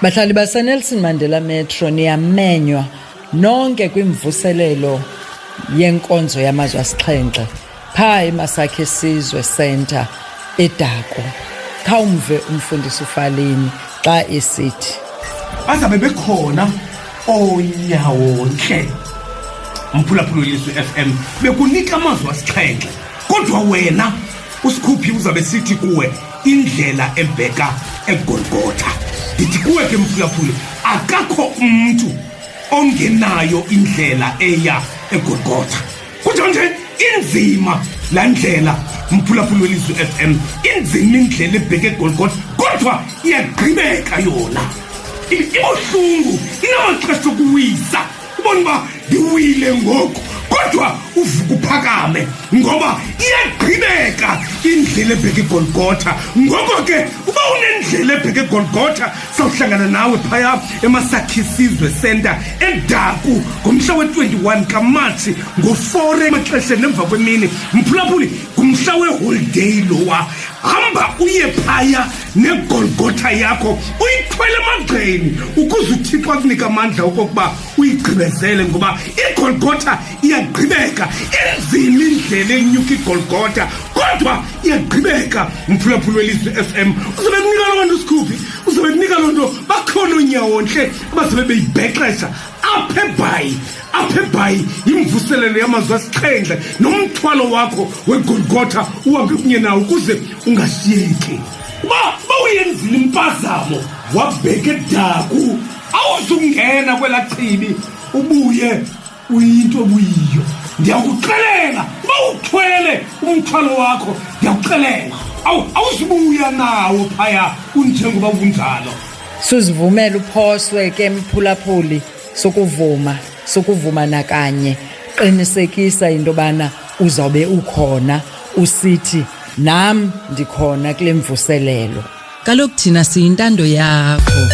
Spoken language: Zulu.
Bahlali baseNelson Mandela Metro, niyamenywa nonke kwimvuselelo yenkonzo yamazwe asixhenxe phaa eMasakhe Sizwe Center eDako. Khawumve umfundisi uFaleni xa esithi bazabe bekhona onyawontle mphulaphula welizwe FM bekunika amazwi asixhenxe, kodwa wena usikhuphi uzabe sithi kuwe indlela ebheka eGolgotha. Ndithi kuwe ke mphulaphuli, akakho umntu ongenayo indlela eya eGolgotha. Kunjalo nje inzima laa ndlela, mphulaphuli welizwe FM, inzima indlela ebheke eGolgotha, kodwa iyagqibeka yona. Ibuhlungu, inamaxesha okuwisa, ubona uba ndiwile ngoku, kodwa uvuka uphakame ngoba iyagqibeka indlela ebheke eGolgotha. Ngoko ke uba unendlela ebheke eGolgotha, sawuhlangana nawe phaya eMasakhisizwe Center eDaku ngomhla we-21 kaMatshi ngo-4 emaxesheni emva kwemini. Mphulaphuli, ngumhla weholideyi lowa. Hamba uye phaya negolgotha yakho, uyithwele emagxeni ukuze uThixo akunika amandla okokuba uyigqibezele, ngoba igolgotha iyagqibeka. Inzima indlela enyuka igolgotha, kodwa iyagqibeka. Mphulaphuli welizwe FM, uzobe kunika loo nto usikhuphi, uzobe kunika loo nto. Bakhona oonyawontle abazobe beyibhexesha apha eBhayi. Apha eBhayi yimvuselelo yamazwi asixhenxe, nomthwalo wakho wegolgotha uhambe kunye nawo ukuze ungashiyeki. Uba uyenzile impazamo wabheka eDaku, awuzungena kwelaa chibi ubuye uyinto obuyiyo. Ndiyakuxelela, uba uthwele umthwalo wakho, ndiyakuxelela, awuzubuya nawo phaya unjengoba unjalo. Suzivumela uphoswe ke mphulaphuli, sukuvuma, sukuvuma nakanye. Qinisekisa into yobana uzawube ukhona, usithi nam ndikhona kule mvuselelo. Kaloku thina siyintando yakho.